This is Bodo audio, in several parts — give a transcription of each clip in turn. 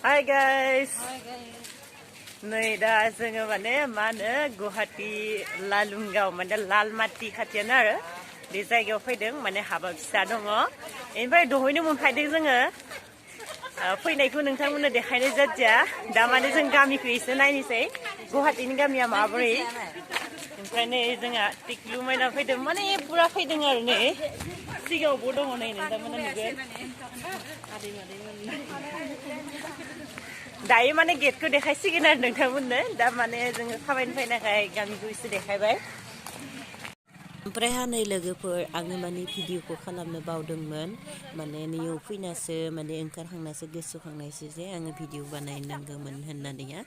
Hi guys. नै दा जोङो माने मा होनो गुवाहाटी लालुं गाव माने लालमाटि खाथियानो आरो बे जायगायाव फैदों माने हाबा फिसा दङ ओमफ्राय दहैनो मोनफायदों जोङो फैनायखौ नोंथांमोननो देखायनाय जादिया दा माने जों गामिखौ एसे नायनोसै गुवाहाटीनि गामिया माबोरै ओमफ्राय नै जोंहा टिक्लु मायना फैदों माने पुरा फैदों आरो नै सिगाङावबो दङ नै नोंथांमोना नुगोन दायो माने गेटखौ देखायसिगोन आरो नोंथांमोननो दा माने जोङो थाबायनो फैनायखाय गामिखौ एसे देखायबाय ओमफ्राय हानै लोगोफोर आङो माने भिडिअखौ खालामनो बावदोंमोन माने नैयाव फैनासो माने ओंखारहांनासो गोसोखांनायसो जे आङो भिडिअ बानायनांगौमोन होननानैहा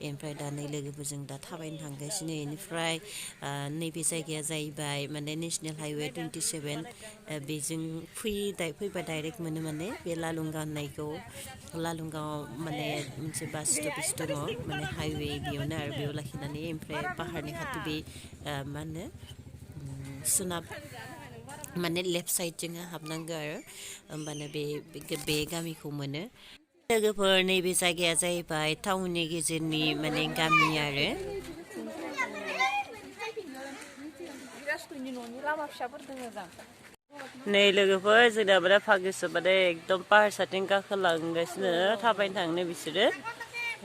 ओमफ्राय दा नै लोगोफोरजों दा थाबायनो थांगासिनो बेनिफ्राय नैबे जायगाया जाहैबाय माने नेसनेल हाइवे 27 बेजों फैबा डाइरेक्ट मोनो माने बे लालुं गाव होननायखौ लालुं गावआव माने मोनसे बास स्टपेज दङ माने हाइवे बेयावनो आरो बेयाव लाखिनानै ओमफ्राय पाहारनि खाथि बे मा होनो सोनाब माने लेफ्ट साइडजों हाबनांगौ आरो होमबानो बे गामिखौ मोनो लोगोफोर नैबे जायगाया जाहैबाय टाउननि गेजेरनि माने गामि आरो नै लोगोफोर जोंना माने फागिसो माने एकदम पाहार साथिं गाखोलांगासिनो थाबायनो थांनो बिसोरो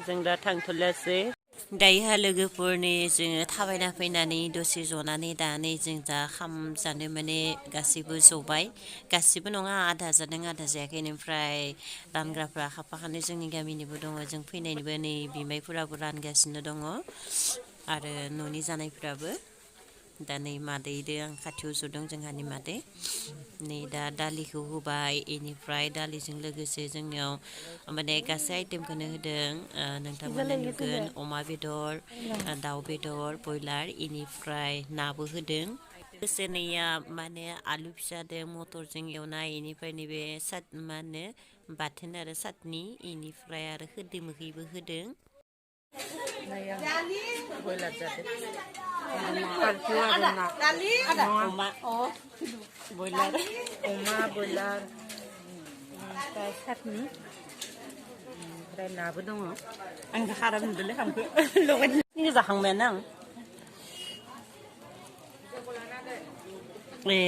जों दा थांथ'लासै दायोहा लोगोफोरनि जोङो थाबायना फैनानै दसे जनानै दानै जों दा खाम जानो माने गासैबो जबाय गासिबो नङा आधा जादों आधा जायाखै ओमफ्राय रानग्राफ्रा खाफाखानै जोंनि गामिनिबो दङ जों फैनायनिबो नै बिमाइफोराबो रानगासिनो दङ आरो न'नि जानायफ्राबो दा नै मादैदो आं खाथियाव जदों जोंहानि मादै नै दा दालिखौ होबाय बेनिफ्राय दालिजों लोगोसे जोंनियाव माने गासै आइटेमखौनो होदों नोंथांमोना नुगोन अमा बेदर दाउ बेदर बयलार बेनिफ्राय नाबो होदों लोगोसे नैया माने आलु फिसादों मटरजों एवनाय बेनिफ्राय नैबे मा होनो बाथोन आरो चाटनि बेनिफ्राय आरो खोरदै मोखैबो होदों बयलार जादों बयलार अमा बयलार ओमफ्राय चाटनि ओमफ्राय नाबो दङ आं खारा नुदोंलै खामखौ लगायनो जाखांबायानो आं ए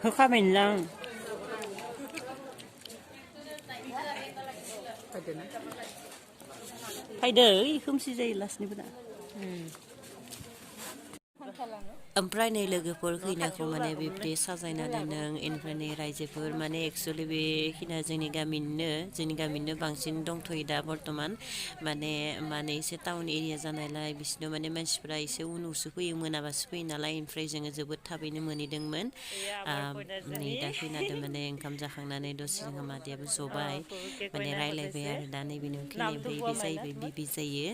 होखाबायनो आं फैदो खोमसि जायो लासनिफोरा ओमफ्राय नै लोगोफोर खैनाखौ माने बिब्दि साजायना दोनदों बेनिफ्राय नै रायजोफोर माने एक्सुवेलि बे खैना जोंनि गामिनिनो बांसिन दंथ'यो दा बर्थमान माने एसे टाउन एरिया जानायलाय बिसोरनो माने मानसिफ्रा एसे उनावसो फैयो मोनाबासो फैयो नालाय ओमफ्राय जोङो जोबोद थाबैनो मोनहैदोंमोन नै दा खैनादों माने ओंखाम जाखांनानै दसे जोंहा मादैयाबो जबाय माने रायलायबाय आरो दा नैबेनि खैनाया बे जाहैबाय बिबि जायो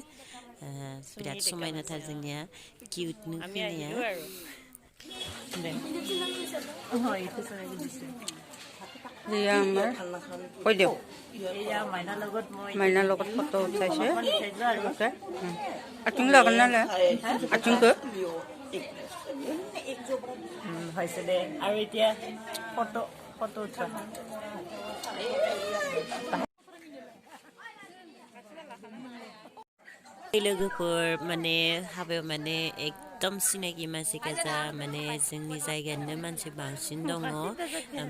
बिराद समायनाथार जोंनिया किउट नु खैनाया মাইনা লগত ফটো উঠাইছে আটিং লাগেন নালে আটিংটো হৈছে দে আৰু এতিয়া ফটো উঠা लोगोफोर माने हाबायाव माने एकदम सिनायखि मानसि गोजा माने जोंनि जायगानिनो मानसि बांसिन दङ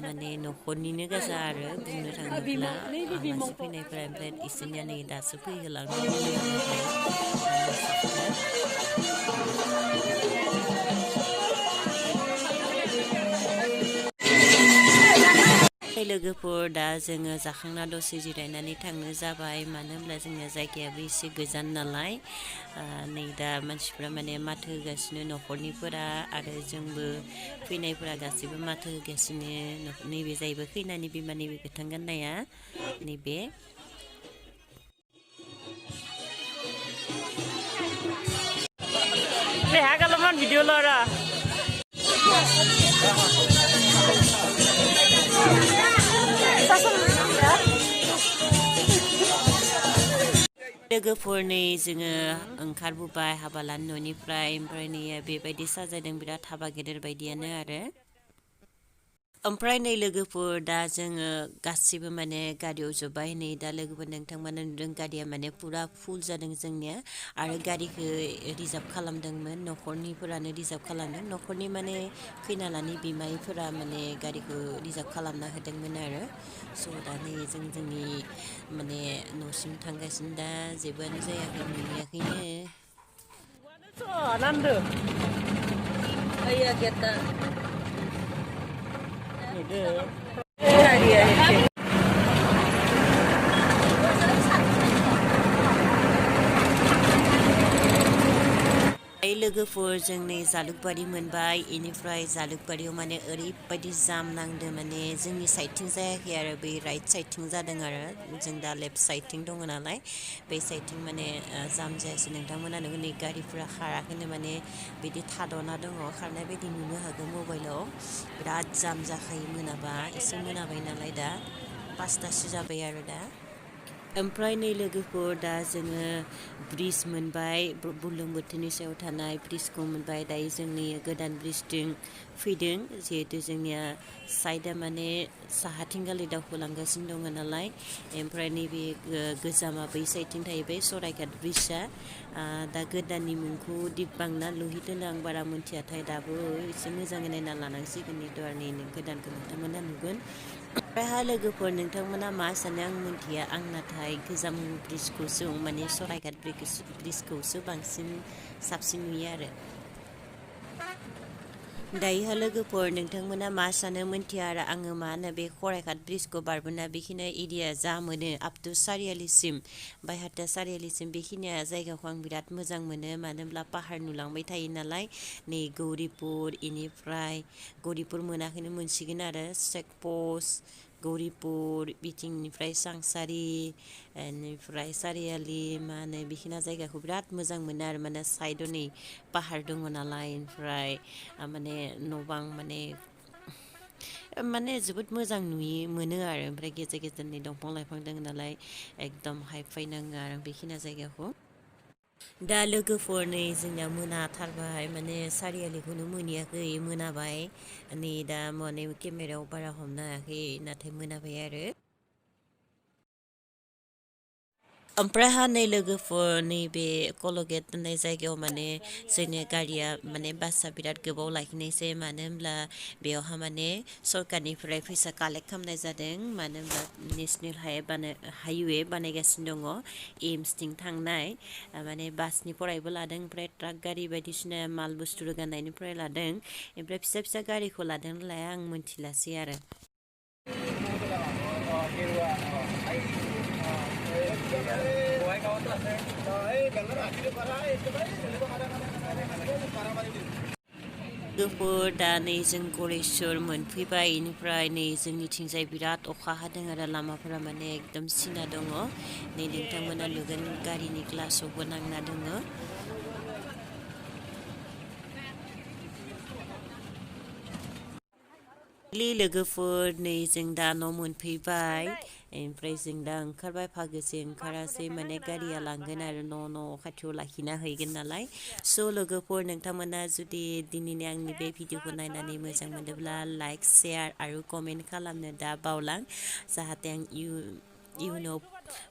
माने न'खरनिनो गोजा आरो बुंनो थाङोब्ला आलासि फैनायफोरा ओमफ्राय इसोरनिया नै दासो फैहोलांदों लोगोफोर दा जोङो जाखांना दसे जिरायनानै थांनो जाबाय मानो होनब्ला जोंनिया जायगायाबो एसे गोजान नालाय नै दा मानसिफ्रा माने माथो होगासिनो न'खरनिफोरा आरो जोंबो फैनायफोरा गासैबो माथो होगासिनो नैबे जाहैबाय खैनानि बिमा नैबे गोथां गाननाया नैबे हागालमान भिडिअ लरा लोगोफोर नै जोङो ओंखारबोबाय हाबा लानो न'निफ्राय ओमफ्राय नै बेबायदि साजायदों बिराद हाबा गेदेर बायदियानो आरो ओमफ्राय नै लोगोफोर दा जोङो गासिबो माने गारियाव जोब्बाय नै दा लोगोफोर नोंथांमोना नुदों गारिया माने पुरा फुल जादों जोंनिया आरो गारिखौ रिजार्भ खालामदोंमोन न'खरनिफोरानो रिजार्भ खालामदों न'खरनि माने खैनालानि बिमायफोरा माने गारिखौ रिजार्भ खालामना होदोंमोन आरो स' दा नै जों जोंनि माने न'सिम थांगासिनो दा जेबोआनो जायाखै मोनहैयाखैनो Nando. Iya kita. Iya. लोगोफोर जों नै जालुकबारि मोनबाय इनिफ्राय जालुकबारियाव माने ओरैबायदि जाम नांदो माने जोंनि साइडथिं जायाखै आरो बै राइट साइडथिं जादों आरो जों दा लेफ्ट साइडथिं दङ नालाय बै साइडथिं माने जाम जायासै नोंथांमोना नै गारिफोरा खाराखैनो माने बिदि थाद'ना दङ खारनाय बायदि नुनो हागौ मबाइलाव बिराद जाम जाखायो मोनाबा एसे मोनाबाय नालाय दा 5तासो जाबाय आरो दा ओमफ्राय नै लोगोफोर दा जोङो ब्रिज मोनबाय बुरलुंबुथुरनि सायाव थानाय ब्रिजखौ मोनबाय दायो जोंनि गोदान ब्रिजथिं फैदों जिहेतु जोंनिया साइडआ माने साहाथिंगालि दावखोलांगासिनो दङ नालाय ओमफ्राय नैबे गोजामा बै साइडथिं थाहैबाय सराइघाट ब्रिजआ दा गोदाननि मुंखौ दिबबांना लुहिदों आं बारा मोनथियाथाय दाबो एसे मोजाङै नायना लानांसिगोन नेटवार्कनि नोंथांमोना नुगोन ओमफ्राय लोगोफोर नोंथांमोना मा सानो आं मोनथिया आं नाथाय गोजाम ब्रिजखौसो माने सराइघाट ब्रिजखौसो बांसिन साबसिन नुयो आरो दायोहा लोगोफोर नोंथांमोना मा सानो मोनथिया आरो आङो मा होनो बे सराइघाट ब्रिजखौ बारबोना बेखिनि एरिया जा मोनो आप टु सारियालिसिम बायहाथा सारियालिसिम बेखिनिया जायगाखौ आं बिराद मोजां मोनो मानो होनब्ला पाहार नुलांबाय थायो नालाय नै गौरिपुर इनिफ्राय गौरिपुर मोनाखैनो मोनसिगोन आरो चेकपस्ट गौरिपुर बिथिंनिफ्राय सांसारि बेनिफ्राय सारियालि मा होनो बेखिना जायगाखौ बिराद मोजां मोनो आरो माने साइडआव नै पाहार दङ नालाय ओमफ्राय माने न' बां माने जोबोद मोजां मोनो आरो ओमफ्राय गेजेर गेजेरनि दंफां लाइफां दङ नालाय एकदम हाइफाइ नाङो आरो बेखिना जायगाखौ दा लोगोफोर नै जोंनिया मोनाथारबाय माने सारियालिखौनो मोनहैयाखै मोनाबाय नै दा माने केमेरायाव बारा हमनो हायाखै नाथाय मोनाबाय आरो ओमफ्राय नै लोगोफोर नैबे कलगेट होननाय जायगायाव माने जोंनि गारिया माने बासआ बिराद गोबाव लाखिनायसै मानो होनब्ला बेयावहा माने सरकारनिफ्राय फैसा कालेक्ट खालामनाय जादों मानो होनब्ला नेसनेल हाइवे बानायगासिनो दङ एम्सथिं थांनाय माने बासनि फरायबो लादों ओमफ्राय ट्राक गारि बायदिसिना माल बुस्थु रोगानायनिफ्राय लादों ओमफ्राय फिसा फिसा गारिखौ लादों लाया आं मोनथिलासै आरो लोगोफोर दा नै जों गरेस्वर मोनफैबाय इनिफ्राय नै जोंनिथिंजाय बिराद अखा हादों आरो लामाफोरा माने एकदम सिना दङ नै नोंथांमोना नुगोन गारिनि ग्लासावबो नांना दङ लोगोफोर नै जों दा न' मोनफैबाय ओमफ्राय जों दा ओंखारबाय फागोसे ओंखारासै माने गारिया लांगोन आरो न' खाथियाव लाखिना हैगोन नालाय स' लोगोफोर नोंथांमोना जुदि दिनैनि आंनि बे भिडिअखौ नायनानै मोजां मोनोब्ला लाइक शेयार आरो कमेन्ट खालामनो दा बावलां जाहाथे आं इयुनाव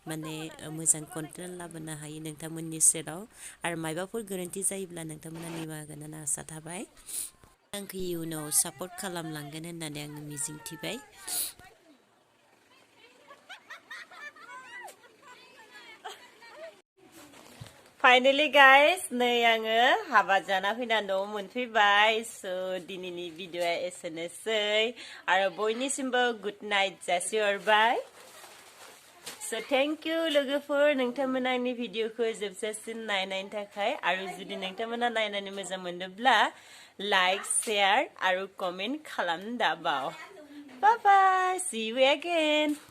माने मोजां कन्टेन्ट लाबोनो हायो नोंथांमोननि सेराव आरो मायबाफोर गोरोन्थि जायोब्ला नोंथांमोना निमाहा होगोन होनना आसा थाबाय आंखौ इयुनाव सापर्ट खालामलांगोन होननानै आङो मिजिंथिबाय फाइनेलि गाइस नै आङो हाबा जाना फैना न'आव मोनफैबाय स' दिनैनि भिडिअआ एसेनोसै आरो बयनिसिमबो गुड नाइट जासिहरबाय स' थेंक इउ लोगोफोर नोंथांमोना आंनि भिडिअखौ जोबजासिम नायनायनि थाखाय आरो जुदि नोंथांमोना नायनानै मोजां मोनदोंब्ला लाइक शेयार आरो कमेन्ट खालामनो दाबाव बाय बाय see you again